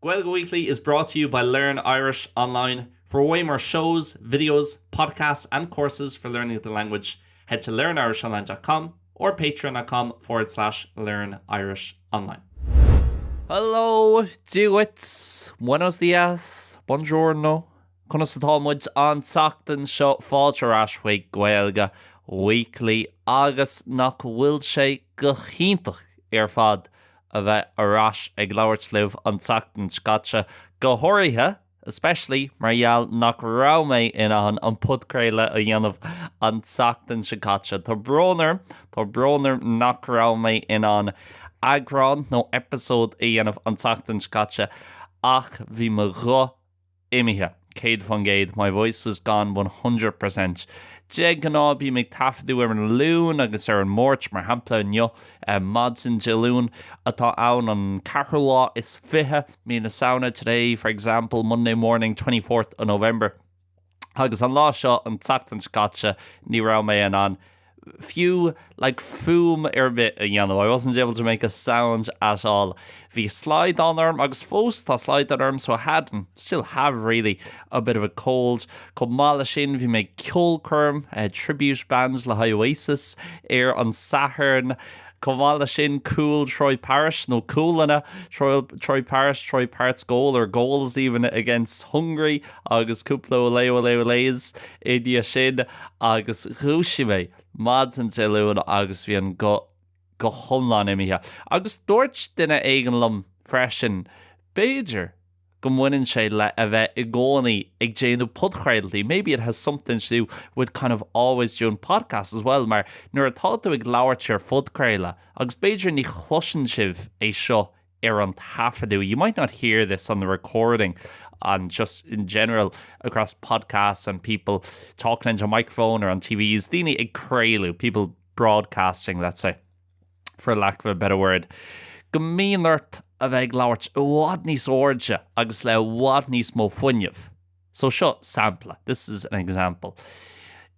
Gaeilge Weekly is brought to you by Learn Irish Online. For way more shows, videos, podcasts and courses for learning the language, head to learnirishonline.com or patreon.com forward slash learn Irish online. Hello, Dia dhuit, buenos dias, buongiorno, Conas atá muid an tseachtain seo? Fáilte ar ais chuig Gaeilge Weekly agus nach bhfuil sé go hiontach ar fad a bheith ar ais ag labhairt libh an tseachtain seo caite, go háirithe, especially, mar gheall nach raibh mé in ann an podchraoladh a dhéanamh an tseachtain seo caite. Tá brón orm, tá brón orm nach raibh mé in ann eagrán nó episode a dhéanamh an tseachtain seo caite ach bhí mo ghuth imithe, 100%, my voice was gone 100%. De ghnáth bím ag taifeadadh ar an Luan agus ar an Máirt, mar shampla inniu, maidin Dé Luain atá ann, an ceathrú lá is fiche mí na Samhna, today for example, Monday morning 24th of November. Agus an lá seo, an tseachtain seo caite, ní raibh mé in ann fiú like fuaim ar bith a dhéanamh, I wasn't able to make a sound at all. Bhí slaghdán orm agus fós tá slaghdán orm so I had and still have really a bit of a cold. Chomh maith leis sin bhí mé ag ceolchoirm, tribute band le haghaidh Oasis ar an Satharn. Chomh maith leis sin cúl Troy Parrott nó cúlanna Troy, Troy Parrott, Troy Parrott's goal or goals even against Hungary agus cúpla olé olé olés i ndiaidh sin agus dhúisigh mé maidin Dé Luain agus bhí an guth go hiomlán imithe. Agus dúirt duine éigin liom freisin, b'fhéidir go mbaineann sé le a bheith i gcónaí ag déanamh podchraoltaí, maybe it has something to do with kind of always doing podcasts as well, mar nuair atá tú ag labhairt ar phodchraoladh, agus b'fhéidir ní chloiseann sibh é seo ar an taifeadadh, you might not hear this on the recording and just in general across podcasts and people talking into a microphone or on TVs, daoine ag craoladh, people broadcasting, let's say, for lack of a better word, go mbíonn ort a bheith ag labhairt i bhfad níos airde agus le i bhfad níos mó fuinnimh. So seo sampla, this is an example.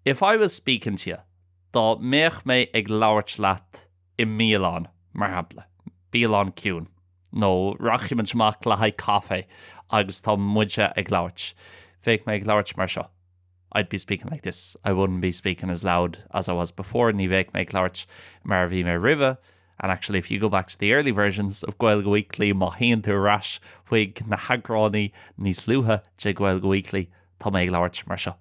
If I was speaking to you, dá mbeadh mé ag labhairt leat i mbialann, mar shampla, bialann ciúin, nó rachaidh muid amach le haghaidh caife agus tá muide ag labhairt, bheadh mé ag labhairt mar seo, I'd be speaking like this, I wouldn't be speaking as loud as I was before, ní bheadh mé ag labhairt mar a bhí mé roimhe, and actually if you go back to the early versions of Gaeilge Weekly, má théann tú ar ais chuig na heagráin níos luaithe de Gaeilge Weekly, tá mé ag labhairt mar seo.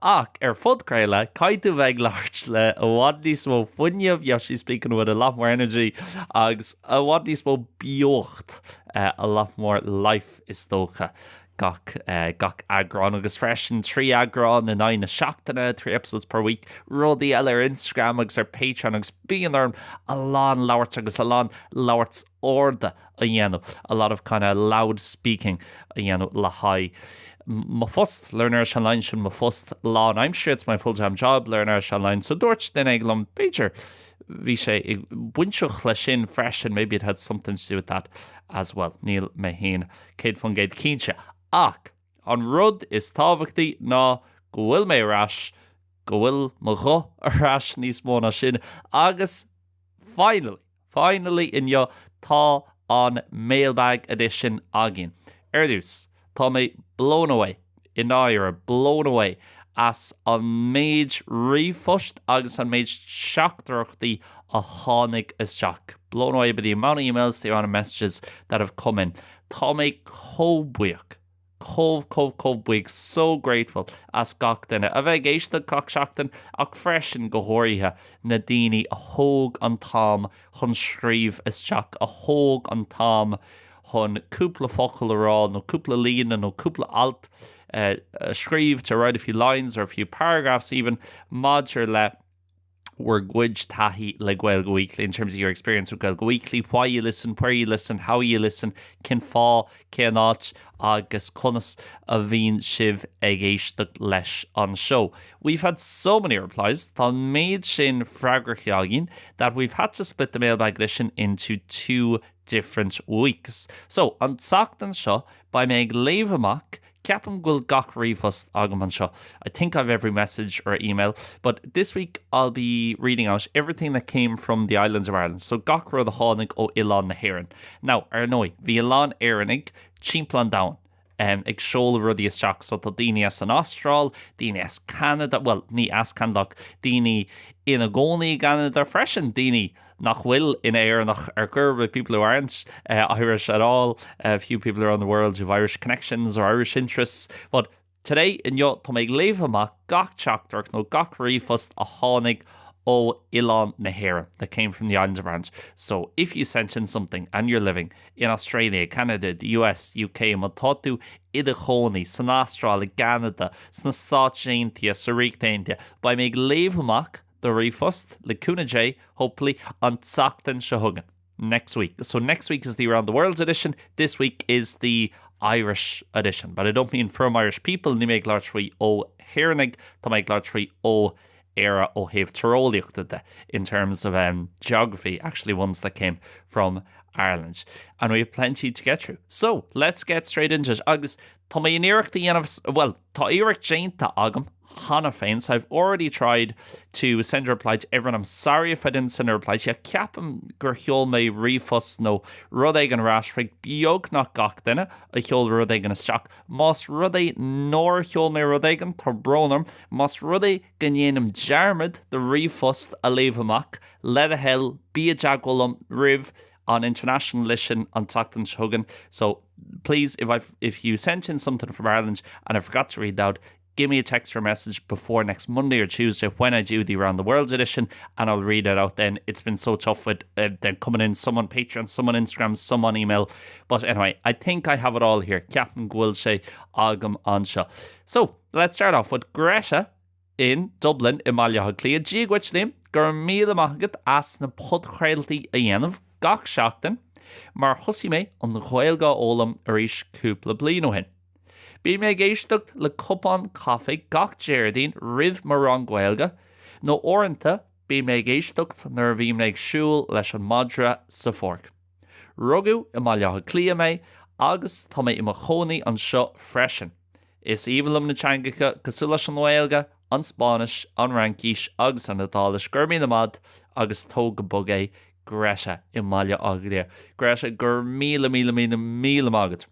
Ach ar phodchraoladh, caithfidh tú bheith ag labhairt le i bhfad níos mó fuinnimh, you have to be speaking with a lot more energy, agus i bhfad níos mó beocht, a lot more life is dócha, gach gach eagrán. Agus freisin 3 eagrán in aghaidh na seachtaine, 3 episodes per week, rudaí eile ar Instagram agus ar Patreon agus bíonn orm a lán labhairt agus a lán labhairt arda a dhéanamh, a lot of kind of loud speaking a dhéanamh le haghaidh mo phost, Learn Irish Online, sin mo phost lánaimseartha, it's my full-time job, Learn Irish Online, so dúirt duine éigin liom, b'fhéidir, bhí sé bainteach leis sin freisin, maybe it had something to do with that as well, níl mé féin 100% cinnte. Ach an rud is tábhachtaí ná go bhfuil mé ar ais, go bhfuil mo ghuth ar ais níos mó ná sin agus finally, Finally inniu tá an Mailbag Edition againn. Ar dtús, tá mé blown away, i ndáiríre, blown away as an méid ríomhphost agus an méid teachtaireachtaí a tháinig isteach. Blown away by the amount of emails, the amount of messages that have come in. Tá mé chomh buíoch. chomh chomh chomh buíoch so grateful as gach duine a bheith ag éisteacht gach seachtain ach freisin go háirithe na daoine a thóg an t-am chun scríobh isteach, a thóg an t-am chun cúpla focal a rá nó cúpla líne nó cúpla alt a scríobh to write a few lines or a few paragraphs even maidir le bhur gcuid taithí le Gaeilge Weekly in terms of your experience with Gaeilge Weekly, why you listen, where you listen, how you listen, cén fáth, cén áit agus conas a bhíonn sibh ag éisteacht leis an seó. We've had so many replies, tá an méid sin freagraí againn, that we've had to split the mailbag edition into two different weeks. So, an tseachtain seo, beidh mé ag léamh amach. Ceapaim go bhfuil gach ríomhphost agam anseo. I think I've every message or email, but this week I'll be reading out everything that came from the island of Ireland, so gach rud a tháinig ó oileán na hÉireann. Now, ar ndóigh, bhí a lán Éireannaigh timpeall an domhain um, ag seoladh rudaí isteach, so tá daoine as an Astráil, daoine as Ceanada, bhuel, ní as Ceanada ach daoine ina gcónaí i gCeanada freisin, daoine nach bhfuil ina Éireannach ar chor ar bith, people who aren't uh, Irish at all, a few people around the world who've Irish connections or Irish interests, but today inniu tá mé ag léamh amach gach teachtaireacht nó gach ríomhphost a tháinig ó oileán na hÉireann, that came from the island of Ireland. So if you sent in something and you're living in Australia, Canada, the US, UK, má tá tú i do chónaí san Astráil, i gCeanada, sna Stáit Aontaithe, sa Ríocht Aontaithe, beidh mé ag léamh amach do ríomhphost, le cúnamh Dé, hopefully, an tseachtain seo chugainn, next week. So next week is the Around the World edition, this week is the Irish edition. But I don't mean from Irish people, níl mé ag labhairt faoi ó hÉireannaigh, tá mé ag labhairt faoi ó Éire ó thaobh tíreolaíochta de, in terms of um, geography, actually ones that came from Ireland. And we have plenty to get through. So, let's get straight into it. Agus tá mé in iarracht a dhéanamh, well, tá iarracht déanta agam cheana féin, so I've already tried to send a reply to everyone. I'm sorry if I didn't send a reply to you. Ceapaim gur sheol mé ríomhphost nó rud éigin ar ais chuig beagnach gach duine a sheol rud éigin isteach. Más rud é nár sheol mé rud éigin, tá brón orm. Más rud é go ndéanaim dearmad do ríomhphost a léamh amach, le do thoil, bí i dteagmháil liom roimh an International Edition an tseachtain seo chugainn. So, please, if I if you sent in something from Ireland and I forgot to read it out, give me a text or a message before next Monday or Tuesday when I do the Around the World edition and I'll read it out then. It's been so tough with uh, them coming in, some on Patreon, some on Instagram, some on email. But anyway, I think I have it all here. Ceapaim go bhfuil sé agam anseo. So, let's start off with Greta in Dublin i mBaile Átha Cliath. Dia dhuit Liam, go raibh míle maith agat as na podchraoltaí a dhéanamh gach seachtain mar thosaigh mé an Ghaeilge a fhoghlaim arís cúpla bliain ó shin. Bíonn mé ag éisteacht le cupán caife gach Déardaoin roimh mo rang Gaeilge, nó uaireanta bíonn mé ag éisteacht nuair a bhím ag siúl leis an madra sa pháirc. Rugadh i mBaile Átha Cliath mé agus tá mé i mo chónaí anseo freisin. Is aoibhinn liom na teangacha cosúil leis an nGaeilge, an Spáinnis, an Fhraincis agus an Iodáilis. Go raibh míle maith agus tóg go bog é, Greta i mBaile Átha Cliath. Greta, go raibh míle míle míle míle maith agat.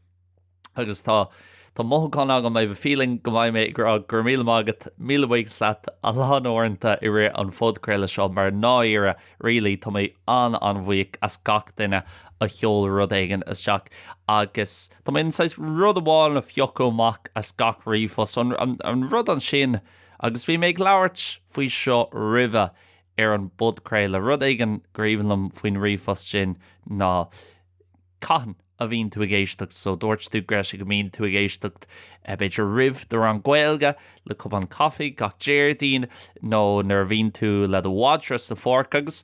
Agus tá tá mothúchán agam, I have a feeling, go mbeidh mé ag rá go raibh míle maith agat, míle buíochas leat a lán uaireanta i rith an phodchraoladh seo mar i ndáiríre, really, tá mé an-an-bhuíoch as gach duine a sheol rud éigin isteach agus tá mé in saghas rud amháin a phiocadh amach as gach ríomhphost, an, an, an rud ansin agus bhí mé ag labhairt faoi seo roimhe ar an bpodchraoladh, rud éigin gur aoibhinn liom faoin ríomhphost sin ná cathain a bhíonn tú ag éisteacht so dúirt tú Greta go mbíonn tú ag éisteacht b'fhéidir roimh do rang Gaeilge le cupán caife gach Déardaoin nó nuair a bhíonn tú le do mhadra sa pháirc agus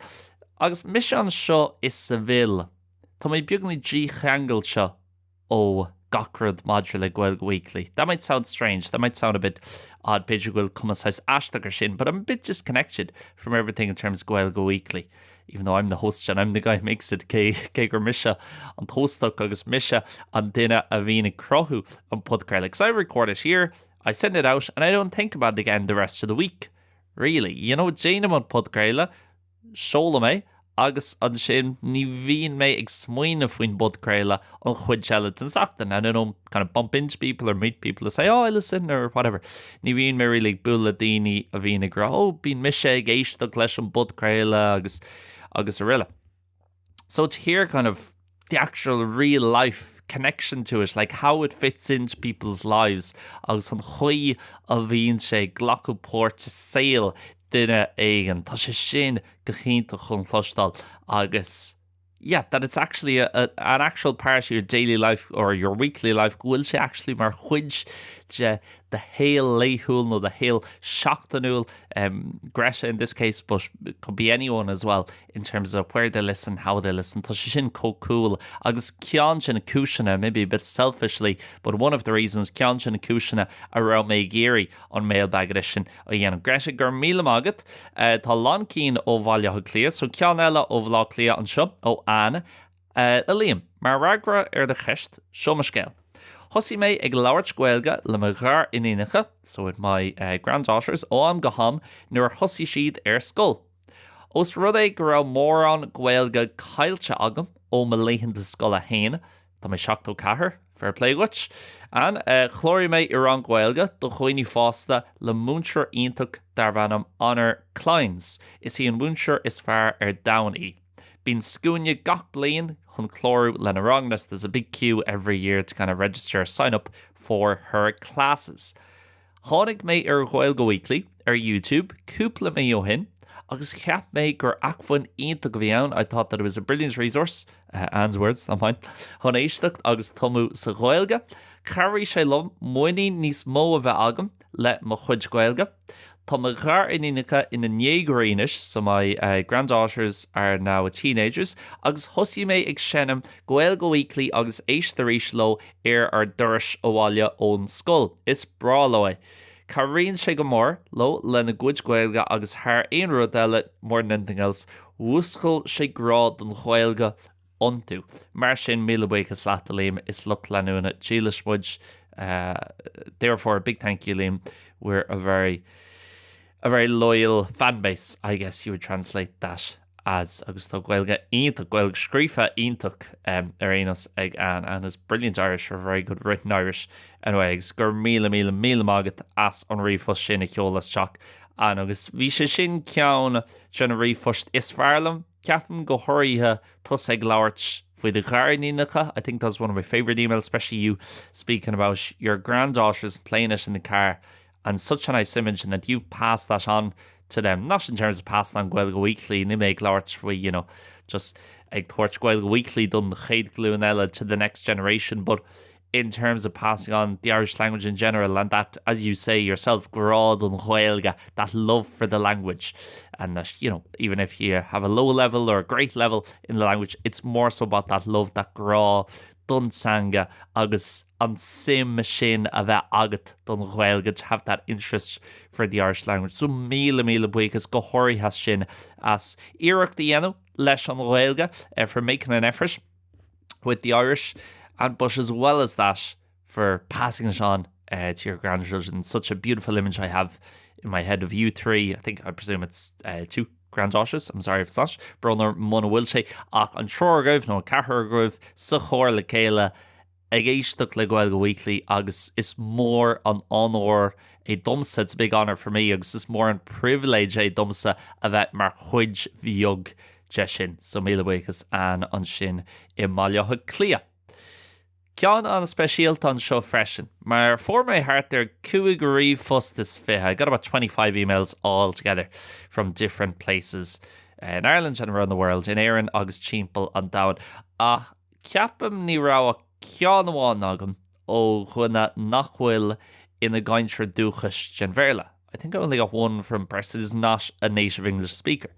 agus mise anseo i Seville tá mé beagáinín dícheangailte ó gach rud maidir le Gaeilge Weekly. That might sound strange, that might sound a bit odd b'fhéidir go bhfuil cuma saghas aisteach ar sin, but I'm a bit disconnected from everything in terms of Gaeilge Weekly. Even though I'm the host and I'm the guy who makes it, cé cé gur mise an t-óstach agus mise an duine a bhíonn ag cruthú an podchraoladh. Because I record it here, I send it out and I don't think about it again the rest of the week. Really. You know, déanaim an podchraoladh, seolaim é agus ansin ní bhíonn mé ag smaoineamh faoin bpodchraoladh an chuid eile den tseachtain and I don't kind of bump into people or meet people to say oh I listen or whatever. Ní bhíonn mé really ag bualadh le daoine a bhíonn ag rá oh bíonn mise ag éisteacht leis an bpodchraoladh agus agus araile. So to hear kind of the actual real life connection to it, like how it fits into people's lives agus an chaoi a bhíonn sé ag glacadh páirt i saol duine éigin, tá sé sin go hiontach chun cloisteáil agus yeah, that it's actually a, a, an actual part of your daily life or your weekly life, go bhfuil sé actually mar chuid de do shaol laethúil nó do shaol seachtainiúil, um, Greta in this case, but could be anyone as well, in terms of where they listen, how they listen, tá sé sin chomh cool agus ceann de na cúiseanna, maybe a bit selfishly, but one of the reasons, ceann de na cúiseanna a raibh mé ag iarraidh an Mailbag Edition a dhéanamh. Greta, go raibh míle maith agat. Tá a lán cinn ó Bhaile Átha Cliath, so ceann eile ó Bhaile Átha Cliath anseo, ó Anne. A Liam, mar fhreagra ar do cheist, seo mo scéal. Thosaigh mé ag labhairt Gaeilge le mo ghariníonacha, so with my granddaughters, ó am go ham nuair a thosaigh siad ar scoil. Ós rud é go raibh mórán Gaeilge caillte agam ó mo laethanta scoile fhéin, tá mé 74, fair play dhuit, Ann, chláraigh mé i rang Gaeilge do dhaoine fásta le múinteoir iontach darbh ainm Honor Clines. Is í an mhúinteoir is fearr ar domhan í. Bíonn scuaine gach bliain chun clárú lena rang there's a big queue every year to kind of register, sign up for her classes. Tháinig mé ar Ghaeilge Weekly ar YouTube cúpla mí ó shin agus cheap mé gur acmhainn iontach a bhí ann, I thought that it was a brilliant resource, uh, Anne's words, not mine, chun éisteacht agus tumadh sa Ghaeilge. Chabhraigh sé liom muinín níos mó a bheith agam le mo chuid Gaeilge. Tá mo ghariníonacha ina ndéagóirí anois, so my granddaughters are now teenagers, agus thosaigh mé ag seinm Gaeilge Weekly agus éist arís leo ar ár dturais abhaile ón scoil. Is breá leo é. Cabhraíonn sé go mór leo lena gcuid Gaeilge agus thar aon rud eile, more than anything else, mhúscail sé grá don Ghaeilge iontu. Mar sin, míle buíochas leat, a Liam, is lucht leanúna dílis muid. Therefore, a big thank you, Liam, we're a very, a very loyal fan base, I guess you would translate that as. Agus tá Gaeilge iontach, Gaeilge scríofa iontach ar aon nós ag Anne. Anne has brilliant Irish, or very good written Irish anyway, agus go raibh míle, míle, míle maith agat as an ríomhphost sin a sheoladh isteach, Anne. Agus bhí sé sin ceann de na ríomhphoist is fearr liom. Ceapaim go háirithe tusa ag labhairt faoi do ghariníonacha, I think that's one of my favourite emails, especially you speaking about your granddaughters playing it in the car and such a nice image and that you pass that on to them, not in terms of passing on Gaeilge Weekly, níl mé ag labhairt faoi, you know, just ag tabhairt Gaeilge Weekly don chéad ghlúin eile to the next generation, but in terms of passing on the Irish language in general and that, as you say yourself, grá don Ghaeilge, that love for the language and that, you know, even if you have a low level or a great level in the language, it's more so about that love, that grá don teanga agus an suim sin a bheith agat don Ghaeilge, to have that interest for the Irish language. So míle míle buíochas go háirithe as sin as iarracht a dhéanamh leis an Ghaeilge, uh, for making an effort. with the Irish and but as well as that for passing it on uh, to your grandchildren. Such a beautiful image I have in my head of you three. I think I presume it's uh, two granddaughters. I'm sorry if it's not. Brón orm muna bhfuil sé ach an triúr agaibh nó an ceathrar agaibh sa charr le chéile ag éisteacht le Gaeilge Weekly agus is mór an onóir é domsa, it's a big honour for me, agus is mór an pribhléid é domsa a bheith mar chuid bheag de sin. So míle buíochas Anne ansin i mBaile Átha Cliath. Ceann an-speisialta anseo freisin, mar fuair mé thart ar 25 ríomhphost, I got about 25 emails all together from different places in Ireland and around the world, in Éirinn agus timpeall an domhain, ach ceapaim ní raibh ach ceann amháin agam ó dhuine nach bhfuil ina gcainteoir dúchais den Bhéarla. I think I only got one from person who's not a native English speaker.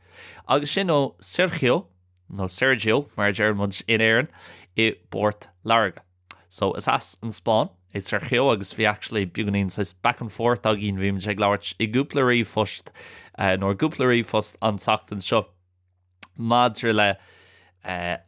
Agus sin ó Sergio, nó Sergio mar a deir muid in Éirinn, i bPort Láirge. So is as an Spáinn é Sergio agus bhí actually beagáinín saghas back and forth againn, bhí muid ag labhairt i gcúpla ríomhphost, nó i gcúpla ríomhphost an tseachtain seo. Maidir le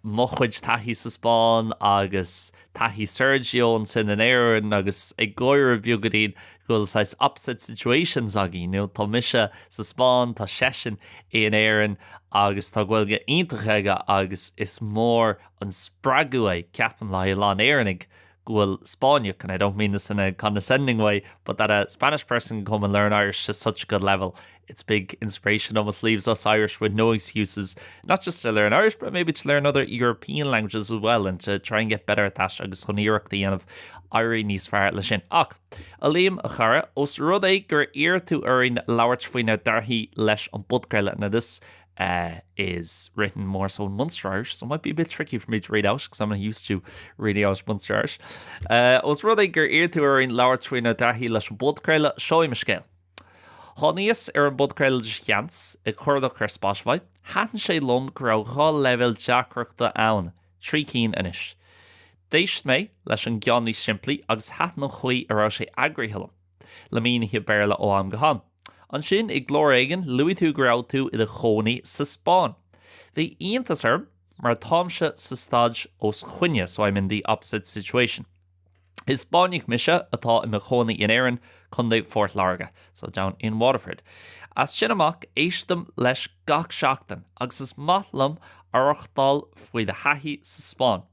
mo chuid taithí sa Spáinn agus taithí Sergio ansin in Éirinn agus ag gáire beagáinín go bhfuil saghas opposite situations againn, you know, tá mise sa Spáinn, tá seisean in Éirinn agus tá Gaeilge iontach aige agus is mór an spreagadh é, ceapaim, le haghaidh a lán Éireannaigh go bhfuil Spáinneach, and I don't mean this in a condescending way, but that a Spanish person can come and learn Irish to such a good level, it's big inspiration, almost leaves us Irish with no excuses, not just to learn Irish, but maybe to learn other European languages as well and to try and get better at that agus chun iarracht a dhéanamh éirí níos fearr leis sin. Ach, a Liam, a chara, ós rud é gur iarr tú orainn labhairt faoinár dtaithí leis an bpodchraoladh, now this uh, is written more so in Munster Irish, so it might be a bit tricky for me to read out because I'm not used to reading out Munster Irish. Uh, Os rud é gur iarr tú orainn labhairt faoinár dtaithí leis an bpodchraoladh, seo í mo scéal. Thánaíos ar an bpodchraoladh de sheans ag cuardach ar Spotify, thaitin sé liom go raibh 2 leibhéal deacrachta ann, 3 cinn anois. D'éist mé leis an gceann níos simplí agus thaitin an chaoi a raibh sé eagraithe liom. le mínithe Béarla ó am go ham. Ansin, i gclár éigin, luaigh tú go raibh tú i do chónaí sa Spáinn. Bhí iontas orm, mar táimse sa staid os coinne, so I'm in the opposite situation. Is Spáinneach mise atá i mo chónaí in Éirinn, Contae Phort Láirge, so down in Waterford. As sin amach, éistim leis gach seachtain agus is maith liom aireachtáil faoi do thaithí sa Spáinn.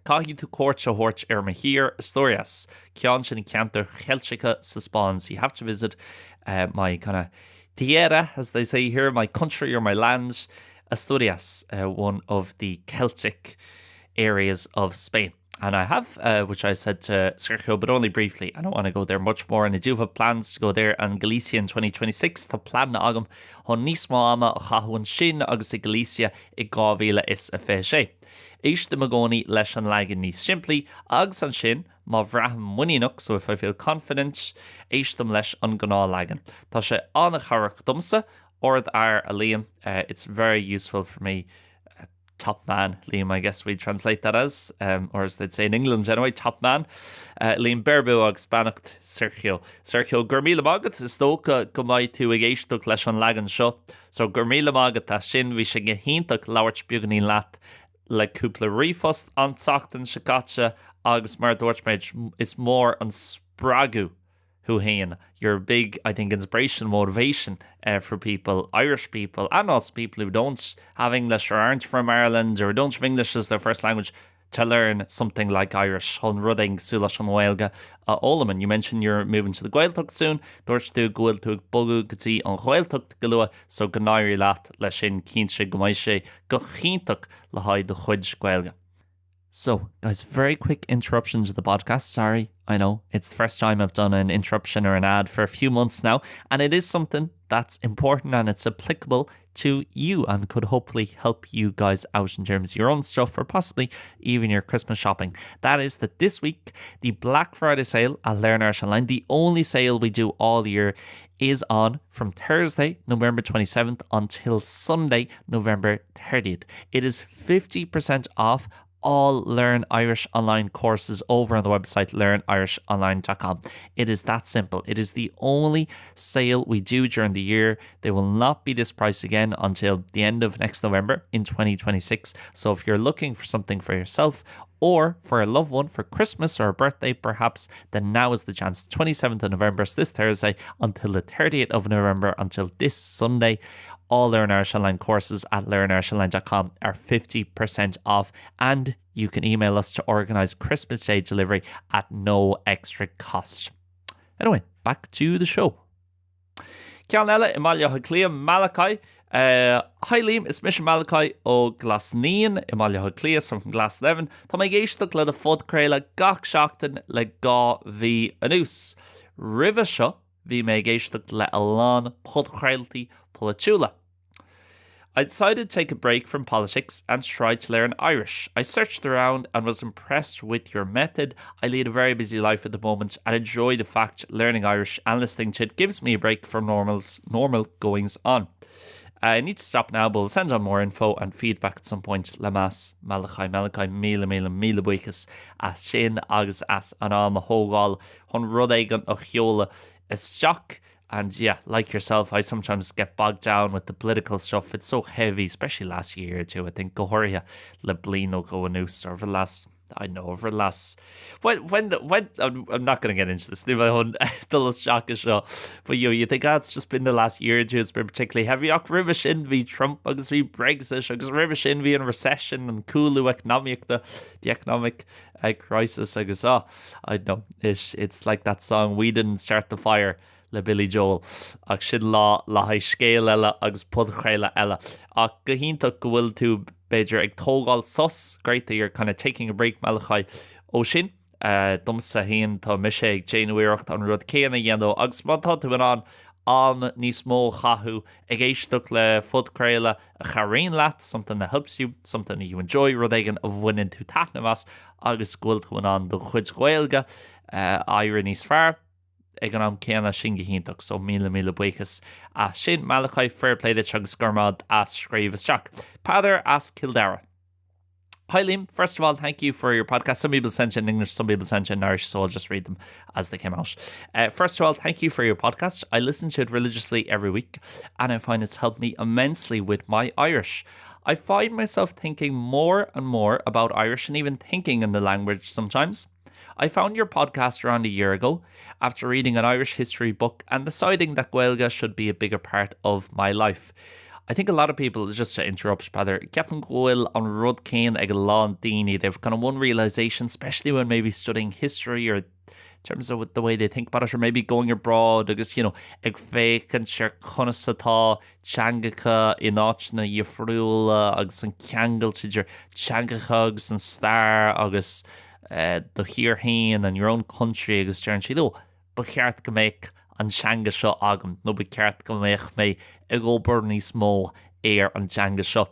Caithfidh tú cuairt a thabhairt ar mo thír, Asturias, ceann de na ceantair Cheilteacha sa Spáinn, so you have to visit my kind of tierra, as they say here, my country or my land, Asturias, one of the Celtic areas of Spain. And I have, uh, which I said to Sergio, but only briefly. I don't want to go there much more and I do have plans to go there and Galicia in 2026 Tá pleananna agam chun níos mó ama a chaitheamh ansin agus i Galicia i 2026. Éistim i gcónaí leis an leagan níos simplí agus ansin má bhraithim muiníneach so if I feel confident, éistim leis an gnáthleagan. Tá sé an-chabhrach domsa, ardfhear a Liam, uh, it's very useful for me. Uh, top man, Liam, I guess we'd translate that as, um, or as they'd say in England anyway, top man. Uh, Liam beir bua agus beannacht Sergio. Sergio, go raibh míle maith agat, is dócha go mbeidh tú ag éisteacht leis an leagan seo. So go raibh míle maith agat as sin, bhí sé go hiontach labhairt beagáinín leat le cúpla ríomhphost an tseachtain seo caite agus mar a dúirt mé, is mór an spreagadh thú féin. You're a big, I think, inspiration, motivation uh, for people, Irish people, and also people who don't have English or aren't from Ireland or don't have English as their first language to learn something like Irish chun rud éigin cosúil leis an Ghaeilge a fhoghlaim. And you mentioned you're moving to the Gaeltacht soon, dúirt tú go bhfuil tú ag bogadh go dtí an Ghaeltacht go luath, so go n-éirí leat leis sin, cinnte go mbeidh sé go hiontach le haghaidh do chuid Gaeilge. So, guys, very quick interruption to the podcast. Sorry, I know it's the first time I've done an interruption or an ad for a few months now, and it is something that's important and it's applicable to you and could hopefully help you guys out in terms of your own stuff or possibly even your Christmas shopping. That is that this week, the Black Friday sale at Learn Irish Online, the only sale we do all year, is on from Thursday, November 27th until Sunday, November 30th. It is 50% off all Learn Irish Online courses over on the website learnirishonline.com. It is that simple. It is the only sale we do during the year. They will not be this price again until the end of next November in 2026. So if you're looking for something for yourself or for a loved one for Christmas or a birthday perhaps, then now is the chance. 27th of November, so this Thursday, until the 30th of November, until this Sunday. All Learn Irish Online courses at learnirishonline.com are 50% off and you can email us to organise Christmas Day delivery at no extra cost. Anyway, back to the show. Ceann eile i mBaile Átha Cliath, Malachi. Hi Liam, is mise Malachi ó Ghlas Naíon i mBaile Átha Cliath, so from Glasnevin. Tá mé ag éisteacht le do phodchraoladh gach seachtain le 2 mhí anuas. Roimhe seo, bhí mé ag éisteacht le a lán podchraoltaí polaitiúla. I decided to take a break from politics and try to learn Irish. I searched around and was impressed with your method. I lead a very busy life at the moment and enjoy the fact learning Irish and listening to it gives me a break from normals, normal goings on. I need to stop now, but we'll send on more info and feedback at some point le meas Malachi Malachi míle míle míle buíochas as sin agus as an am a thógáil chun rud éigin a sheoladh isteach And yeah, like yourself, I sometimes get bogged down with the political stuff. It's so heavy, especially last year or two, I think go háirithe le bliain nó dhó anuas or over the last I know over the last when when when I'm, I'm not going to get into this níl mé chun dul isteach i seo but you know, you think ah, it's just been the last year or two it's been particularly heavy ach roimhe sin bhí Trump agus bhí Brexit agus roimhe sin bhí an recession an cúlú eacnamaíochta the economic uh, crisis agus ah, I don't know it's, it's like that song We Didn't Start the Fire le Billy Joel ach sin lá le haghaidh scéal eile agus podchraoladh eile. Ach go hiontach go bhfuil tú b'fhéidir ag tógáil sos, great that you're kind of taking a break Malachi ó sin. Uh, domsa féin tá mise ag déanamh iarracht an rud céanna a dhéanamh agus má tá tú in ann am níos mó a chaitheamh ag éisteacht le podchraoladh a chabhraíonn leat, something that helps you, something that you enjoy, rud éigin a bhaineann tú taitneamh as agus go bhfuil tú in ann do chuid Gaeilge uh, éirí níos fearr. ag an am céanna sin go hiontach so míle míle buíochas as sin Malachi fair play duit agus go raibh maith as scríobh isteach. Peadar as Cill Dara. Hi Liam, first of all, thank you for your podcast. Some people sent in English, some people sent in Irish, so I'll just read them as they came out. Uh, first of all, thank you for your podcast. I listen to it religiously every week and I find it's helped me immensely with my Irish. I find myself thinking more and more about Irish and even thinking in the language sometimes. I found your podcast around a year ago after reading an Irish history book and deciding that Gaeilge should be a bigger part of my life. I think a lot of people, just to interrupt Peadar, ceapaim go bhfuil an rud céanna ag a lán daoine, they've kind of one realization, especially when maybe studying history or in terms of the way they think about it or maybe going abroad agus you know, ag féachaint ar conas atá teangacha in áiteanna difriúla agus an ceangal idir teangacha agus an stair agus eh, do thír féin and your own country agus deireann siad ó ba cheart go mbeadh an teanga seo agam nó ba cheart go mbeadh mé ag obair níos mó ar an teanga seo.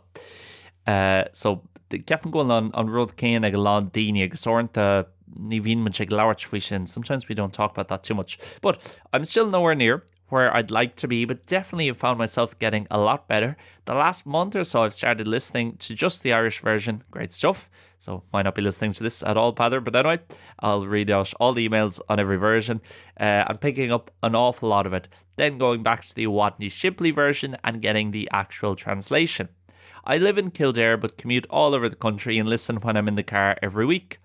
Eh, so ceapaim go bhfuil an, an rud céanna ag a lán daoine agus uaireanta ní bhíonn muid ag labhairt faoi sin. Sometimes we don't talk about that too much. But I'm still nowhere near where I'd like to be, but definitely have found myself getting a lot better. The last month or so I've started listening to just the Irish version. Great stuff. So might not be listening to this at all, Peadar, but anyway, I'll read out all the emails on every version. Uh, I'm picking up an awful lot of it, then going back to the i bhfad níos simplí version and getting the actual translation. I live in Kildare but commute all over the country and listen when I'm in the car every week.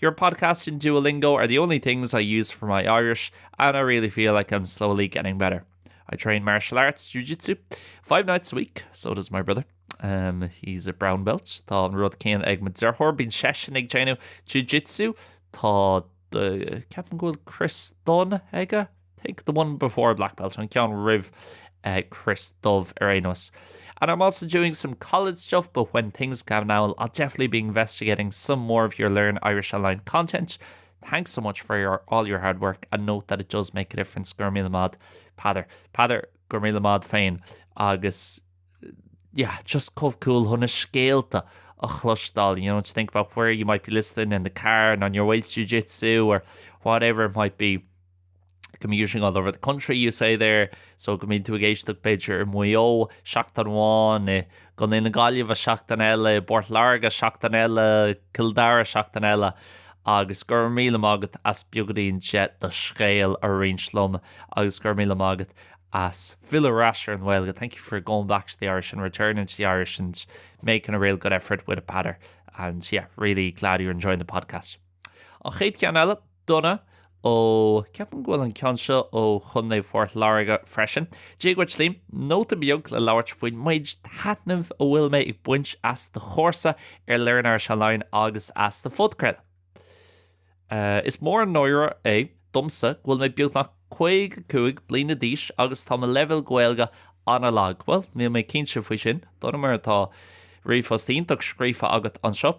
Your podcast and Duolingo are the only things I use for my Irish and I really feel like I'm slowly getting better. I train martial arts jiu-jitsu 5 nights a week, so does my brother. Um, he's a brown belt. Tá an rud céanna ag mo dheartháir bíonn seisean ag déanamh jiu-jitsu tá ceapaim go bhfuil Crios Donn aige Take the one before black belt an ceann roimh uh, Crios Dubh ar aon nós. And I'm also doing some college stuff, but when things calm down, I'll definitely be investigating some more of your Learn Irish Online content. Thanks so much for your all your hard work and note that it does make a difference Go raibh míle maith Peadar. Peadar go raibh míle maith féin agus yeah, just chomh cool chun na scéalta a chloisteáil, you know, to think about where you might be listening in the car and on your way to jiu-jitsu or whatever it might be. Commuting all over the country you say there, so go mbíonn tú ag éisteacht b'fhéidir i Maigh Eo seachtain amháin, i gContae na Gaillimhe seachtain eile, i bPort Láirge seachtain eile, Cill Dara seachtain eile agus go raibh míle maith agat as beagáinín de do scéal a roinnt liom agus go raibh míle maith agat as filleadh ar ais ar an nGaeilge. Thank you for going back to the Irish and returning to the Irish and making a real good effort with it Peadar and yeah, really glad you're enjoying the podcast. An chéad cheann eile, Donna ó, ceapaim go bhfuil an ceann seo ó Chontae Phort Láirge freisin. Dia dhuit Liam, nóta beag le labhairt faoin méid taitnimh a bhfuil mé ag baint as do chúrsa ar Learn Irish Online agus as do phodchraoladh. Is mór an náire é domsa go bhfuil mé beagnach 55 bliana d'aois agus tá mo leibhéal Gaeilge an-lag. Bhuel, níl mé cinnte faoi sin, Donna, mar tá ríomhphost iontach scríofa agat anseo.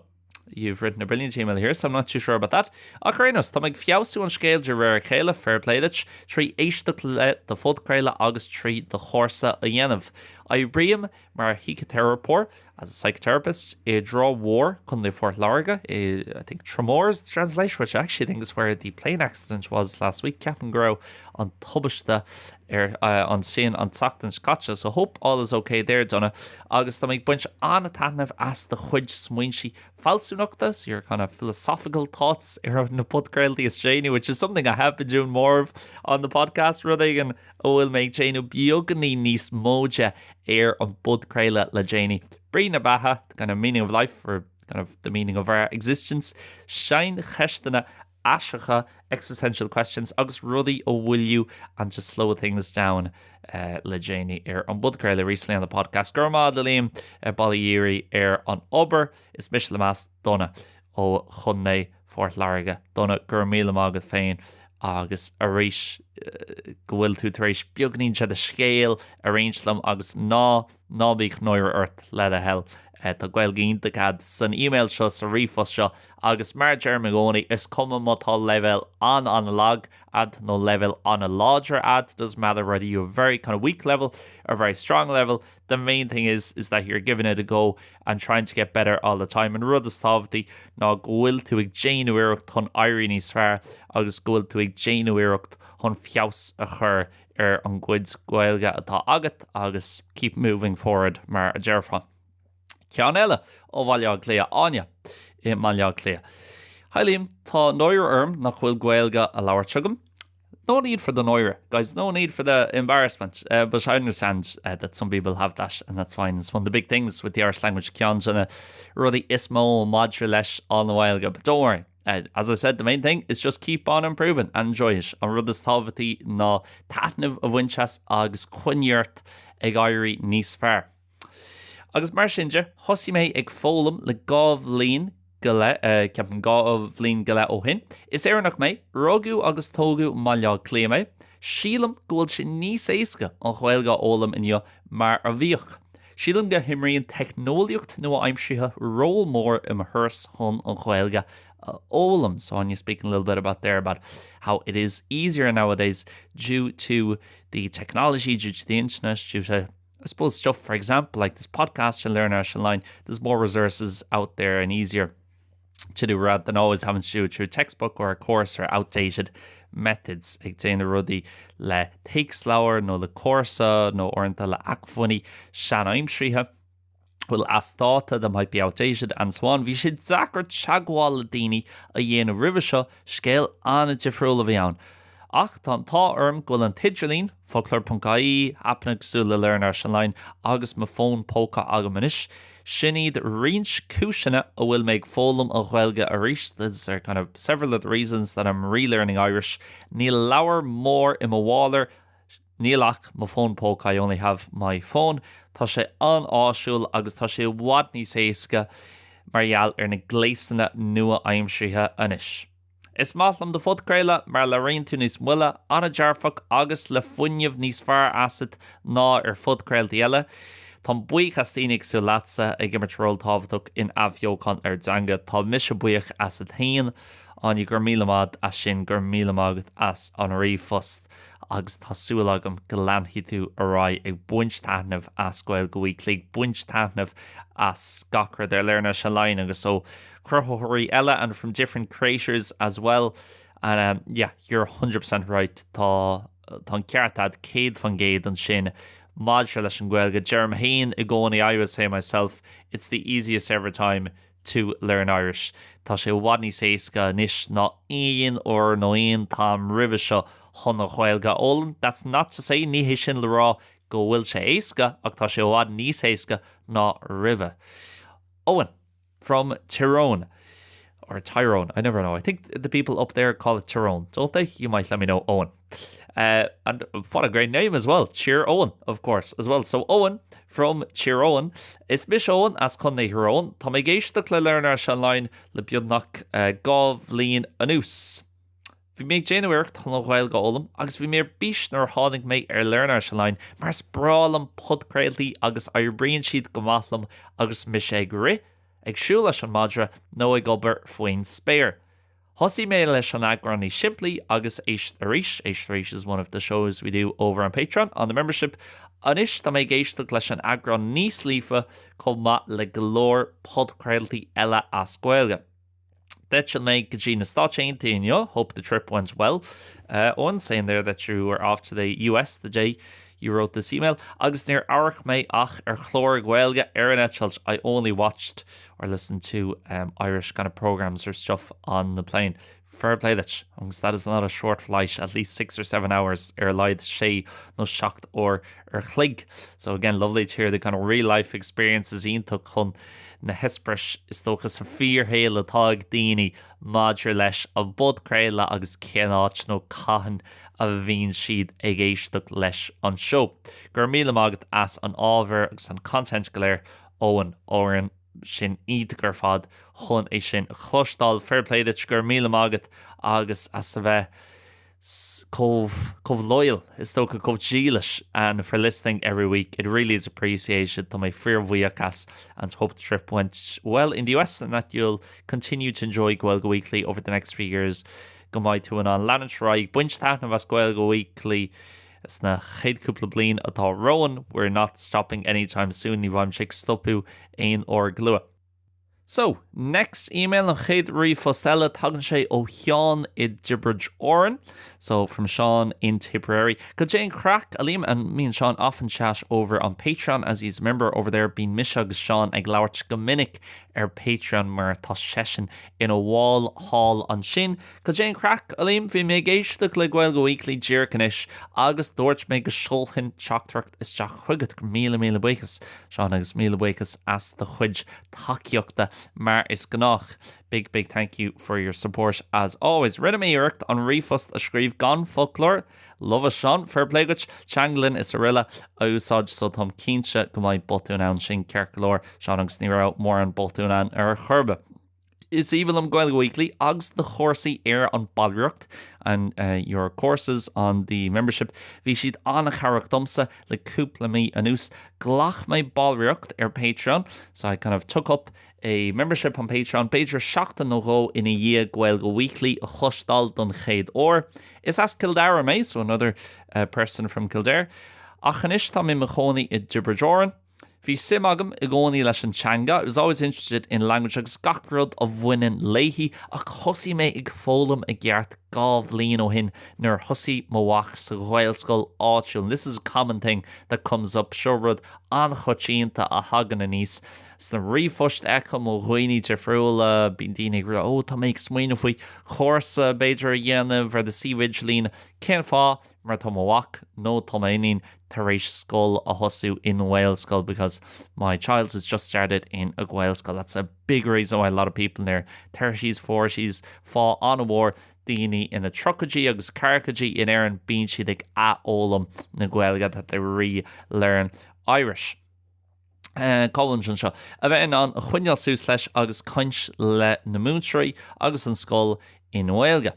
You've written a brilliant email here, so I'm not too sure about that. Ach ar aon nós, tá mé ag feabhsú an scéil de réir a chéile, fair play duit, trí éisteacht le do phodchraoladh agus trí do chúrsa a dhéanamh. Oibrím mar shíciteiripeoir, as a psychotherapist, i dTrá Mhór, Contae Phort Láirge, i, I think Tramore is the translation, which I actually think is where the plane accident was last week. Ceapaim go raibh an tubaiste ar ansin an tseachtain seo caite. So hope all is ok there Donna. Agus tá mé ag baint an-taitneamh as do chuid smaointe fealsúnachta, so your kind of philosophical thoughts ar na podchraoltaí is déanaí, which is something I have been doing more of on the podcast, rud éigin a bhfuil mé ag déanamh beagáinín níos mó de ar an bpodchraoladh le déanaí. Brí na beatha, the kind of meaning of life or kind of the meaning of our existence, saincheisteanna aisteacha, existential questions, agus rudaí a mhoilliú and to slow things down le déanaí ar an bpodchraoladh recently on the podcast. Go raibh maith agat a Liam, bail ó Dhia oraibh ar an obair. Is mise le meas Donna ó Chontae Phort Láirge. Donna, go raibh míle maith agat féin agus arís go bhfuil tú tar éis beagáinín de do scéal a roinnt liom agus ná ná bíodh náire ort le do thoil. Tá Gaeilge iontach agat san email seo, sa ríomhphost seo agus mar a deirim i gcónaí, is cuma má tá leibhéal an-an-lag agat nó leibhéal an-láidir agat, doesn't matter whether you have a very kind of weak level or very strong level, the main thing is is that you're giving it a go and trying to get better all the time. An rud is tábhachtaí ná go bhfuil tú ag déanamh iarracht chun éirí níos fearr agus go bhfuil tú ag déanamh iarracht chun feabhas a chur ar an gcuid Gaeilge atá agat agus keep moving forward mar a déarfá. Ceann eile ó Bhaile Átha Cliath, Áine i mBaile Átha Cliath. Hi Liam, tá náire orm nach bhfuil Gaeilge á labhairt agam. No need for the náire, guys, no need for the embarrassment, uh, but I understand uh, that some people have that and that's fine. It's one of the big things with the Irish language ceann de na rudaí is mó maidir leis an nGaeilge, but don't worry. Uh, as I said, the main thing is just keep on improving and enjoy it. An rud is tábhachtaí ná taitneamh a bhaint as agus coinnigh ort ag éirí níos fearr. Agus mar sin de, thosaigh mé ag foghlaim le 2 bhliain go leith, ceapaim 2 bhliain go leith ó shin. Is Éireannach mé, rugadh agus tógadh i mBaile Átha Cliath mé. Sílim go bhfuil sé níos éasca an Ghaeilge a fhoghlaim inniu mar a bhíodh. Sílim go himríonn teicneolaíocht nua-aimseartha ról mór i mo thuras chun an Ghaeilge a fhoghlaim. So Áine speaking a little bit about there about how it is easier nowadays due to the technology, due to the internet, due to I suppose stuff for example like this podcast and Learn Irish Online there's more resources out there and easier to do rather than always having to do it through a textbook or a course or outdated methods ag déanamh rudaí le téacsleabhar nó le cúrsa nó uaireanta le acmhainní seanaimseartha bhfuil as dáta that might be outdated and so on. Bhí sé deacair teagmháil le daoine a dhéanamh roimhe seo, scéal an-difriúil a bhí ann. Ach tá an t-ádh orm go bhfuil an t-idirlíon, foclóir.ie, aipeanna cosúil le Learn Irish Online agus mo fón póca agam anois. Sin iad roinnt cúiseanna a bhfuil mé ag foghlaim an Ghaeilge arís, these are kind of several of the reasons that I'm relearning Irish. Níl leabhar mór i mo mhála, níl ach mo fón póca, I only have my phone. Tá sé an-áisiúil agus tá sé i bhfad níos éasca mar gheall ar na gléasanna nua-aimseartha anois. Is maith liom do phodchraoladh mar labhraíonn tú níos moille, an-dearfach agus le fuinneamh níos fearr asat ná ar phodchraoltaí eile. Táim buíoch as daoine cosúil leatsa ag imirt ról tábhachtach in athbheochan ár dteanga. Tá mise buíoch asat féin, Áine, go raibh míle maith as sin, go raibh míle maith agat as an ríomhphost agus tá súil agam go leanfaidh tú ar aghaidh ag baint taitneamh as Gaeilge Weekly, ag baint taitneamh as gach rud ar Learn Irish Online agus ó chruthaitheoirí eile and from different creators as well and um, yeah, you're 100% right tá tá an ceart agat 100% ansin maidir leis an Ghaeilge deirim féin i gcónaí I would say myself it's the easiest ever time to learn Irish tá sé i bhfad níos éasca anois ná aon uair nó aon t-am roimhe seo chun an Ghaeilge a fhoghlaim that's not to say ní hé sin le rá go bhfuil sé éasca ach tá sé i bhfad níos éasca ná roimhe Owen from Tyrone or Tyrone I never know I think the people up there call it Tyrone don't they you might let me know Owen uh, and what a great name as well Tír Eoghain of course as well so Owen from Tír Eoghain Is mise Owen as Contae Thír Eoghain Tá mé ag éisteacht le Learn Irish Online le beagnach uh, 2 bhliain anuas. Bhí mé ag déanamh iarracht chun an Ghaeilge a fhoghlaim agus bhí mé ar bís nuair a tháinig mé ar Learn Irish Online mar is breá liom podchraoltaí agus oibríonn siad go maith liom agus mise ag rith, ag siúl leis an madra nó ag obair faoin spéir. Thosaigh mé leis an eagrán níos simplí agus Éist Arís, Éist Arís is one of the shows we do over on Patreon on the membership. Anois tá mé ag éisteacht leis an eagrán níos líofa chomh maith le go leor podchraoltaí eile as Gaeilge. D'eitil mé go dtí na Stáit Aontaithe inniu, hope the trip went well. Uh, Owen saying there that you were off to the US the day you wrote this email. Agus níor amharc mé ach ar chlár Gaeilge ar an eitilt. I only watched or listened to um, Irish kind of programs or stuff on the plane. Fair play duit, agus that is not a short flight, at least 6 or 7 hours ar a laghad sé nó 7 uair an chloig. So again, lovely to hear the kind of real life experiences iontach chun na heispéiris is dócha sa fíorshaol atá ag daoine maidir leis an bpodchraoladh agus cén áit nó cathain a bhíonn siad ag éisteacht leis an seó. Go raibh míle maith agat as an ábhar agus an content go léir Owen Owen sin iontach ar fad chun é sin a chloisteáil. Fair play duit, go raibh míle maith agat agus as a bheith chomh chomh loyal is dócha chomh dílis and for listening every week. It really is appreciated. Tá mé fíorbhuíoch as and hope the trip went well in the US and that you'll continue to enjoy Gaeilge Weekly over the next few years. Go mbeidh tú in ann leanúint ar aghaidh baint taitneamh as Gaeilge Weekly sna chéad cúpla bliain atá romhainn. We're not stopping anytime soon. Ní bheimid ag stopadh aon uair go luath. So, Next email, an chéad ríomhphost eile, tagann sé ó Sheán i dTiobraid Árann. So, from Seán in Tipperary. Cad é an craic, a Liam, and me and Seán often chat over on Patreon as he's a member over there. Bíonn mise agus Seán ag labhairt go minic ar Patreon mar tá seisean ina bhall thall ansin. Cad é an craic, a Liam? Bhí mé ag éisteacht le Gaeilge Weekly díreach anois agus dúirt mé go seolfainn teachtaireacht isteach chugat. Míle míle buíochas, Seán, agus míle buíochas as do chuid tacaíochta mar is gnách. Big big thank you for your support as always. Rinne mé iarracht an ríomhphost a scríobh gan foclóir, love it Seán, fair play duit, teanglann is araile a úsáid so táim cinnte go mbeidh botúin ann sin ceart go leor Seán agus ní raibh mórán botúin ann ar chor ar bith. Is aoibhinn liom Gaeilge Weekly agus do chúrsaí ar an ballraíocht and your courses on the membership. Bhí siad an-chabhrach domsa le cúpla mí anuas. Ghlac mé ballraíocht ar Patreon so I kind of took up a membership on Patreon b'fhéidir seachtain nó dhó ina dhiaidh Gaeilge Weekly a chloisteáil don chéad uair. Is as Cill Dara mé, so another person from Kildare. Ach anois tá mé i mo chónaí i dTiobraid Árann. Bhí suim agam i gcónaí leis an teanga, I was always interested in language agus gach rud a bhaineann léi, ach thosaigh mé ag foghlaim i gceart 2 bhliain ó shin nuair a thosaigh mo mhac sa Ghaelscoil áitiúil. And this is a common thing that comes up, seo rud an-choitianta a thagann aníos sna ríomhphoist a fheicim ó dhaoine difriúla, bíonn daoine ag rá, oh tá mé ag smaoineamh faoi chúrsa b'fhéidir a dhéanamh ar do suíomh idirlín, cén fáth? Mar tá mo mhac nó tá m'iníon tar éis scoil a thosú i nGaelscoil because my child has just started in a Gaelscoil. That's a big reason why a lot of people in their thirties, forties, fáth an-mhór daoine ina tríochaidí agus ceathrachaidí in Éirinn bíonn siad ag athfhoghlaim na Gaeilge that they re-learn Irish. Cá bhfuilimid anseo? A bheith in ann a choinneáil suas leis agus caint le na múinteoirí agus an scoil i nGaeilge.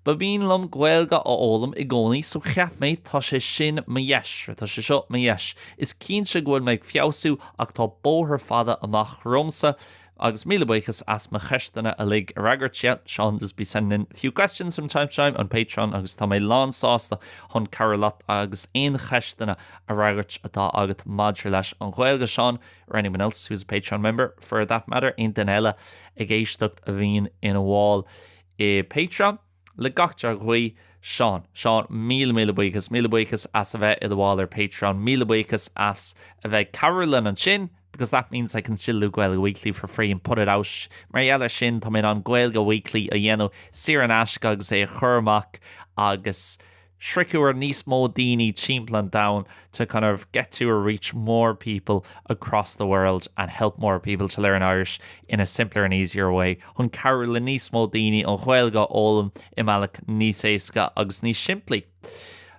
Ba mhian liom Gaeilge a fhoghlaim i gcónaí so cheap mé tá sé sin mo dheis, tá sé seo mo dheis. Is cinnte go bhfuil mé ag feabhsú ach tá bóthar fada amach romhamsa agus míle buíochas as mo cheisteanna uilig a fhreagairt. Yeah, Sean does be sending in a few questions from time to time on Patreon agus tá mé lán sásta chun cabhrú leat agus aon cheisteanna a fhreagairt atá agat maidir leis an Ghaeilge, Seán, or anyone else who's a Patreon member for that matter, aon duine eile ag éisteacht a bhíonn ina bhall i Patreon. Le gach dea-ghuí, Seán. Seán, míle míle buíochas, míle buíochas as a bheith i do bhall ar Patreon, míle buíochas as a bheith ag cabhrú linn ansin, because that means I can still do Gaeilge Weekly for free and put it out. Mar gheall ar sin, tá mé in ann Gaeilge Weekly a dhéanamh saor in aisce agus é a chur amach agus sroicheadh ar níos mó daoine timpeall an domhain to kind of get to or reach more people across the world and help more people to learn Irish in a simpler and easier way chun cabhrú le níos mó daoine an Ghaeilge a fhoghlaim i mbealach níos éasca agus níos simplí.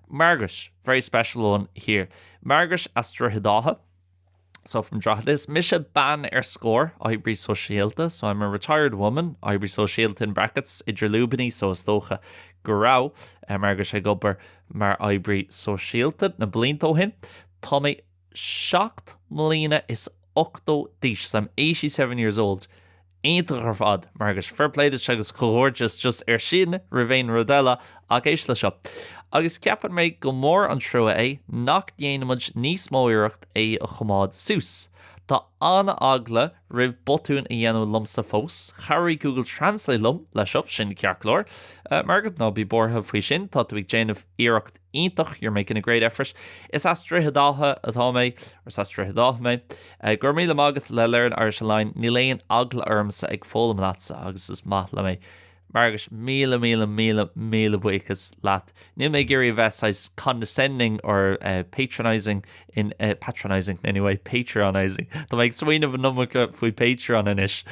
Margaret, very special one here. Margaret as Droichead Átha. So from Droichead. Is mise bean ar scor, oibrí sóisialta, so I'm a retired woman, oibrí sóisialta in brackets, idir lúibíní, so is dócha go raibh Margaret ag obair mar oibrí sóisialta na blianta ó shin. Tá mé 7 mbliana is 80 d'aois, so I'm 87 years old. Iontach ar fad, Margaret. Fair play duit agus comhghairdeas just ar sin roimh aon rud eile, ach éist le seo. Agus ceapann mé go mór an trua é nach ndéanaimid níos mó iarracht é a choimeád suas. Tá an-eagla roimh botúin a dhéanamh liomsa fós. Chabhraigh Google Translate liom leis seo, sin ceart go leor. Margaret, ná bí buartha faoi sin, tá tú ag déanamh iarracht iontach, you're making a great effort. Is as Droichead Átha atá mé, or is as Droichead Átha mé. Go raibh míle maith agat le Learn Irish Online, níl aon eagla ormsa ag foghlaim leatsa agus is maith liom é. Margaret, míle míle míle míle buíochas leat. Níl mé ag iarraidh a bheith saghas condescending or patronising in patronising anyway, Patreonising. Tá mé ag smaoineamh an iomarca faoi Patreon anois.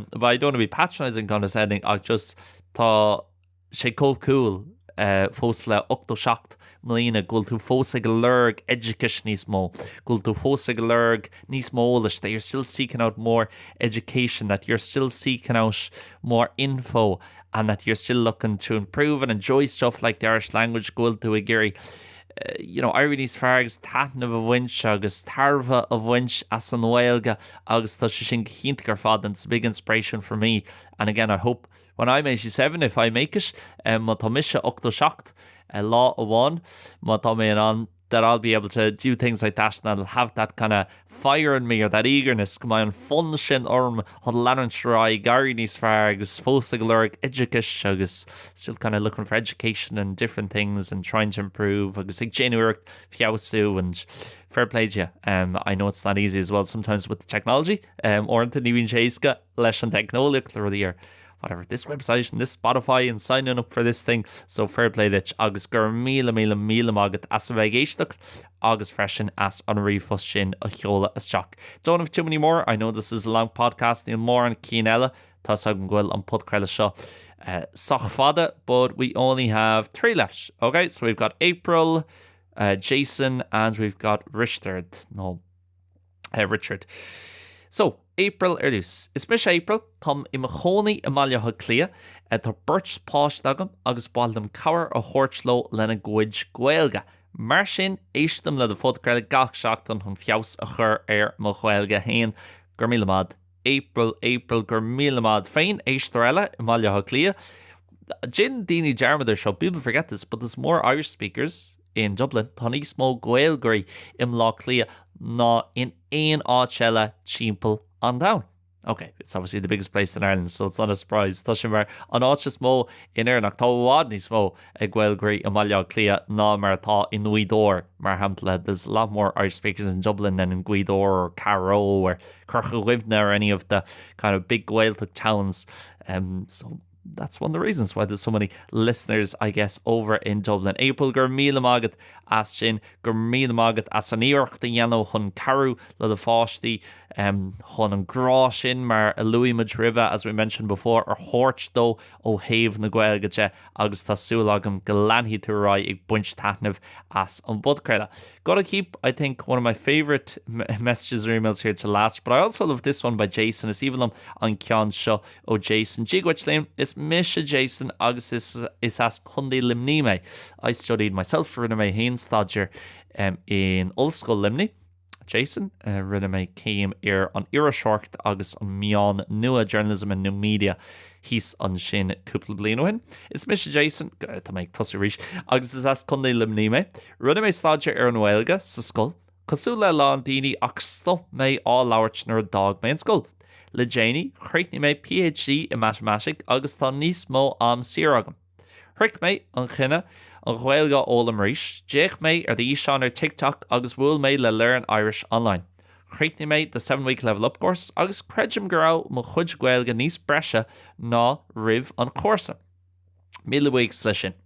But I don't want to be patronising condescending ach just tá sé chomh cool fós le 87 mbliana go bhfuil tú fós ag lorg oideachais níos mó, go bhfuil tú fós ag lorg níos mó eolais, that you're still seeking out more education, that you're still seeking out more info and that you're still looking to improve and enjoy stuff like the Irish language, go bhfuil tú ag iarraidh you know, éirí níos fearr agus taitneamh a bhaint agus tairbhe a bhaint as an nGaeilge agus tá sé sin go hiontach ar fad and it's a big inspiration for me and again I hope When I'm 87, if I make it, má tá mise 87 lá amháin, má tá mé in ann that I'll be able to do things like that and I'll have that kind of fire in me or that eagerness go mbeidh an fonn sin orm chun leanúint ar aghaidh ag éirí níos fearr agus fós ag lorg oideachais agus still kind of looking for education and different things and trying to improve agus ag déanamh iarracht feabhsú and fair play to you. Um, I know it's not easy as well sometimes with the technology. Um, uaireanta ní bhíonn sé éasca leis an teicneolaíocht le rudaí ar whatever this website and this Spotify and signing up for this thing so fair play duit agus go raibh míle míle míle maith agat as a bheith ag éisteacht agus freisin as an ríomhphost sin a sheoladh isteach. Don't have too many more, I know this is a long podcast, níl mórán cinn eile, tá's agam go bhfuil an podchraoladh seo uh, sách fada, but we only have 3 left. Okay, so we've got April, uh, Jason and we've got Risteard, no Richard. So, April ar dtús. Is mise April, táim i mo chónaí i mBaile Átha Cliath, tá beirt páiste agam agus ba mhaith liom cabhair a thabhairt leo lena gcuid Gaeilge. Mar sin, éistim le do phodchraoladh gach seachtain chun feabhas a chur ar mo Ghaeilge féin. Go raibh míle maith. April, April, go raibh míle maith féin, éisteoir eile i mBaile Átha Cliath. Déanann daoine dearmad ar seo, people forget this, but there's more Irish speakers in Dublin, tá níos mó Gaeilgeoirí i mBleá Cliath ná in aon áit eile timpeall an domhain. Ok, it's obviously the biggest place in Ireland, so it's not a surprise. Tá sé mar an áit is mó in Éirinn ach tá i bhfad níos mó Gaeilgeoirí i mBaile Átha Cliath ná mar atá i nGaoth Dobhair, mar shampla. There's a lot more Irish speakers in Dublin than in Gaoth Dobhair or Carrow or Corca Dhuibhne or any of the kind of big Gaeltacht towns. Um, so that's one of the reasons why there's so many listeners I guess over in Dublin. April go raibh míle maith agat as sin, go raibh míle maith agat as an iarracht a dhéanamh chun cabhrú le do pháistí um, chun an grá sin mar a luaigh muid roimhe as we mentioned before a thabhairt dóibh ó thaobh na Gaeilge de agus tá súil agam go leanfaidh tú ar aghaidh ag baint taitneamh as an bpodchraoladh. Gotta keep, I think, one of my favourite messages or emails here to last, but I also love this one by Jason. Is aoibhinn liom an ceann seo ó Jason. Dia dhuit Liam, is mise Jason agus is is as Contae Luimnigh mé. I studied myself, rinne mé féin staidéar um, in Ollscoil Luimnigh. Jason, Rinne mé céim ar an iriseoireacht agus an meáin nua, Journalism and New Media, thíos ansin cúpla bliain ó shin. Is mise Jason, tá mé ag tosú arís, agus is as Contae Luimnigh mé. Rinne mé staidéar ar an nGaeilge sa scoil, cosúil le a lán daoine ach stop mé á labhairt nuair a d'fhág mé an scoil. Le déanaí, chríochnaigh mé PhD i Matamaitic agus tá níos mó am saor agam. Shroich mé an cinneadh an Ghaeilge a fhoghlaim arís, d'fhéach mé ar d'fhíseán ar TikTok agus bhuail mé le Learn Irish Online. Chríochnaigh mé The 7 Week Level Up Course agus creidim go raibh mo chuid Gaeilge níos breise ná roimh an chúrsa. Míle buíochas leis sin.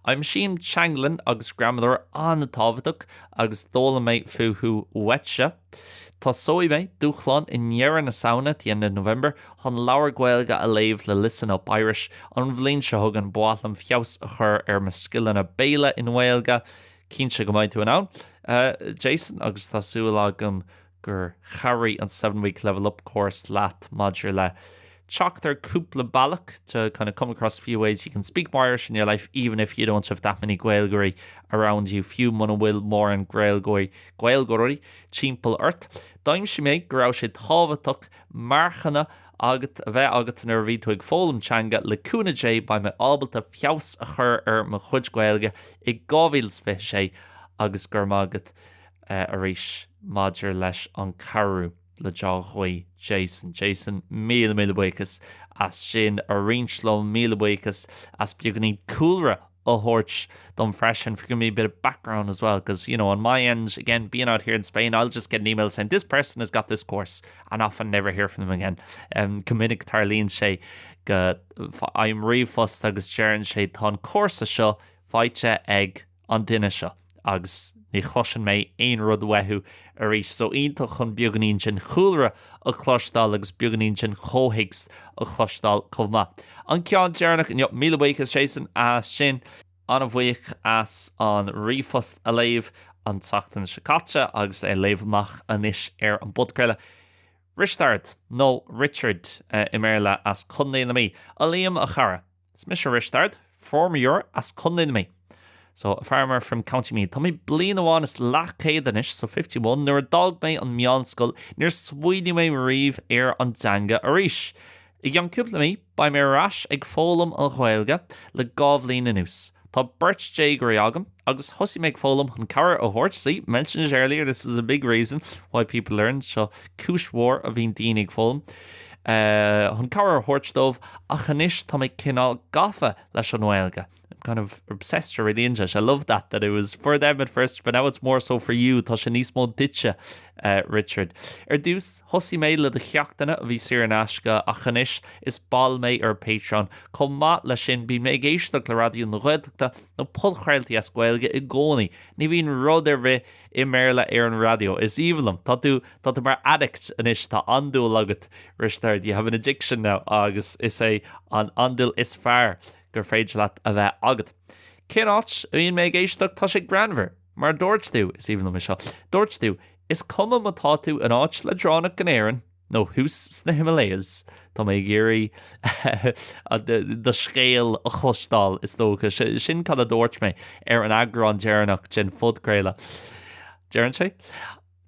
Aimsím teanglann agus gramadóir an-tábhachtach agus d'fhoghlaim mé fúthu uaitse. Tosóidh mé dúshlán i ndeireadh na Samhna, the end of November, chun leabhar Gaeilge a léamh le Listen Up Irish. An bhliain seo chugainn, ba mhaith liom feabhas a chur ar mo scileanna béil i nGaeilge. Cinnte go mbeidh tú in ann, Jason, agus tá súil agam gur chabhraigh an 7 Week Level Up Course leat maidir le teacht ar cúpla bealach to kind of come across a few ways you can speak more Irish in your life even if you don't have that many Gaeilgeoirí around you fiú muna bhfuil mórán Gaeilgeoirí Gaeilgeoirí timpeall ort. D'aimsigh mé go raibh sé tábhachtach marcanna agat a bheith agat nuair a bhí tú ag foghlaim teanga le cúnamh Dé beidh mé ábalta feabhas a chur ar mo chuid Gaeilge i 2026 agus go raibh maith agat arís maidir leis an cabhrú. Le dea-ghuí, Jason. Jason, míle míle buíochas as sin a roinnt liom, míle buíochas as beagáinín cúlra a thabhairt dom freisin, for giving me a bit of background as well, because, you know, on my end, again, being out here in Spain, I'll just get an email saying this person has got this course and often never hear from them again. Um, go minic tarlaíonn sé go bhfaighim ríomhphost agus deireann sé tá an cúrsa seo faighte ag an duine seo agus ní chloiseann mé aon rud uathu arís. So iontach chun beagáinín den chúlra a chloisteáil agus beagáinín den chomhthéacs a chloisteáil chomh maith. An ceann deireanach inniu, míle buíochas Jason as sin. An-bhuíoch as an ríomhphost a léamh an tseachtain seo caite agus é a léamh amach anois ar an bpodchraoladh. Risteard, nó Richard i mBéarla, as Contae na Mí. A Liam, a chara. Is mise Risteard, feirmeoir as Contae na Mí. So, a farmer from County Meath. Tá mé bliain amháin is leathchéad anois, so 51. Nuair a d'fhág mé an meánscoil, níor smaoinigh mé riamh ar an dteanga arís. I gceann cúpla mí, beidh mé ar ais ag foghlaim an Ghaeilge le 2 bhliain anuas. Tá beirt déagóirí agam agus thosaigh mé ag foghlaim chun cabhair a thabhairt, see, mentioned it earlier, this is a big reason why people learn, seo cúis mhór a bhíonn daoine ag foghlaim, chun cabhair a thabhairt dóibh ach anois tá mé cineál gafa leis an nGaeilge. I'm kind of obsessed already in I love that, that it was for them at first but now it's more so for you, tá sé níos mó duitse, Richard. Ar dtús, thosaigh mé le do cheachtanna a bhí saor in aisce ach anois is ball mé ar Patreon. Chomh maith leis sin, bíonn mé ag éisteacht le Raidió na Gaeltachta nó podchraoltaí as Gaeilge i gcónaí. Ní bhíonn rud ar bith i mBéarla ar an raidió. Is aoibhinn liom. Tá tú, tá tú mar addict anois, tá andúil agat, Risteard, you have an addiction now agus is é an andúil is fearr gur féidir leat a bheith agat. Cén áit a mbíonn mé ag éisteacht? Tá sé greannmhar. Mar dúirt tú, is aoibhinn liom é seo, dúirt tú, is cuma má tá tú in áit leadránach in Éirinn nó thuas sna Himalayas, tá mé ag iarraidh do scéal a chloisteáil, is dócha. Sin cad a dúirt mé ar an eagrán deireanach den phodchraoladh. Deireann sé,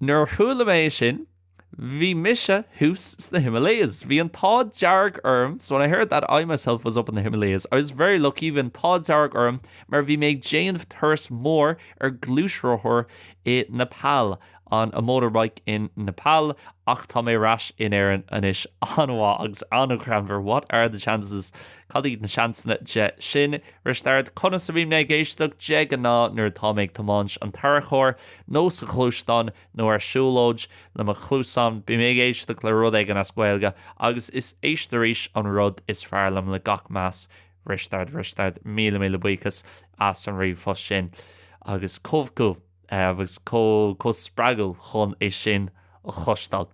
Nuair a chuala mé é sin, Bhí mise thuas sna Himalayas. Bhí an t-ádh dearg orm, so when I heard that I myself was up in the Himalayas, I was very lucky, bhí an t-ádh dearg orm mar bhí mé ag déanamh turas mór ar gluaisrothar i Nepal, on a motorbike in Nepal, ach tá mé ar ais in Éirinn anois. An-mhaith agus an-ghreannmhar. What are the chances? Cad iad na seansanna de sin? Risteard, Conas a bhíonn mé ag éisteacht? De ghnáth nuair atá mé ag tiomáint an tarracóir nó sa ghluaisteán nó ar siúlóid le mo chluasáin, bím ag éisteacht le rud éigin as Gaeilge agus is Éist Arís an rud is fearr liom le gach meas Risteard Risteard, míle míle buíochas as an ríomhphost sin agus chomh cool agus chomh spreagúil chun é sin a chloisteáil.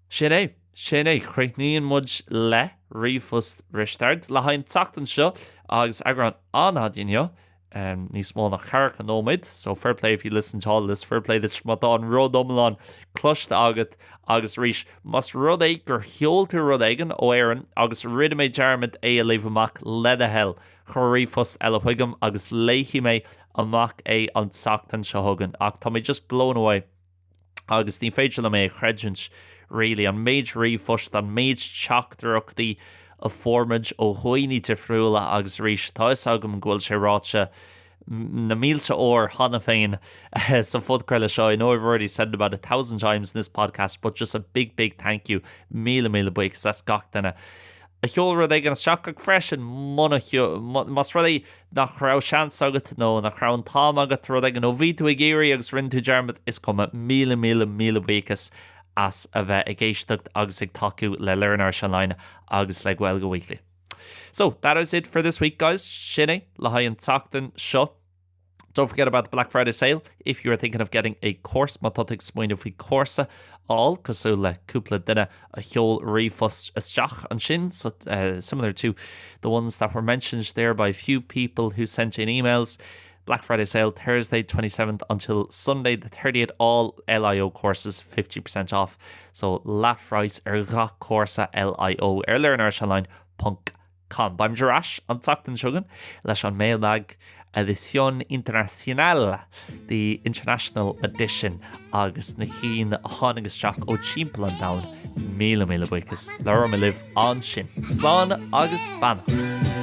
Sin é, sin é, críochnaíonn muid le ríomhphost Risteard le haghaidh an tseachtain seo agus eagrán an-fhada inniu. níos mó ná ceathracha nóiméad, so fair play if you listen to all this, fair play duit má tá an rud iomlán cloiste agat agus arís, más rud é gur sheol tú rud éigin ó Éirinn agus rinne mé dearmad é a léamh amach le do thoil, cuir ríomhphost eile chugam agus léifidh mé amach é an tseachtain seo chugainn ach tá mé just blown away. agus ní féidir liom é a chreidiúint really, an méid ríomhphost, an méid teachtaireachtaí a fuair muid ó dhaoine difriúla agus arís tá 'fhios agam go bhfuil sé ráite na mílte uair cheana féin sa phodchraoladh seo, I know I've already said it about a thousand times in this podcast but just a big big thank you, míle míle buíochas as gach duine a sheol rud éigin isteach ach freisin muna más rud é nach raibh seans agat nó nach raibh an t-am agat rud éigin nó bhí tú ag iarraidh agus rinne tú dearmad, is cuma, míle míle míle buíochas as a bheith ag éisteacht agus ag tacú le Learn Irish Online agus le Gaeilge Weekly. So, that is it for this week guys, sin é le haghaidh an tseachtain seo. Don't forget about the Black Friday sale if you are thinking of getting a course má tá tú ag smaoineamh faoi cúrsa a fháil cosúil le cúpla duine a sheol ríomhphost isteach ansin so uh, similar to the ones that were mentioned there by a few people who sent in emails. Black Friday sale Thursday 27th until Sunday the 30th all LIO courses 50% off so leathphraghas ar gach cúrsa LIO ar learnirishonline.com com. Beimid ar ais an tseachtain seo chugainn leis an mailbag Edición Internacional, the International Edition, agus na cinn a tháinig isteach ó timpeall an domhain. Míle míle buíochas. Labhróidh mé libh ansin. Slán agus beannacht.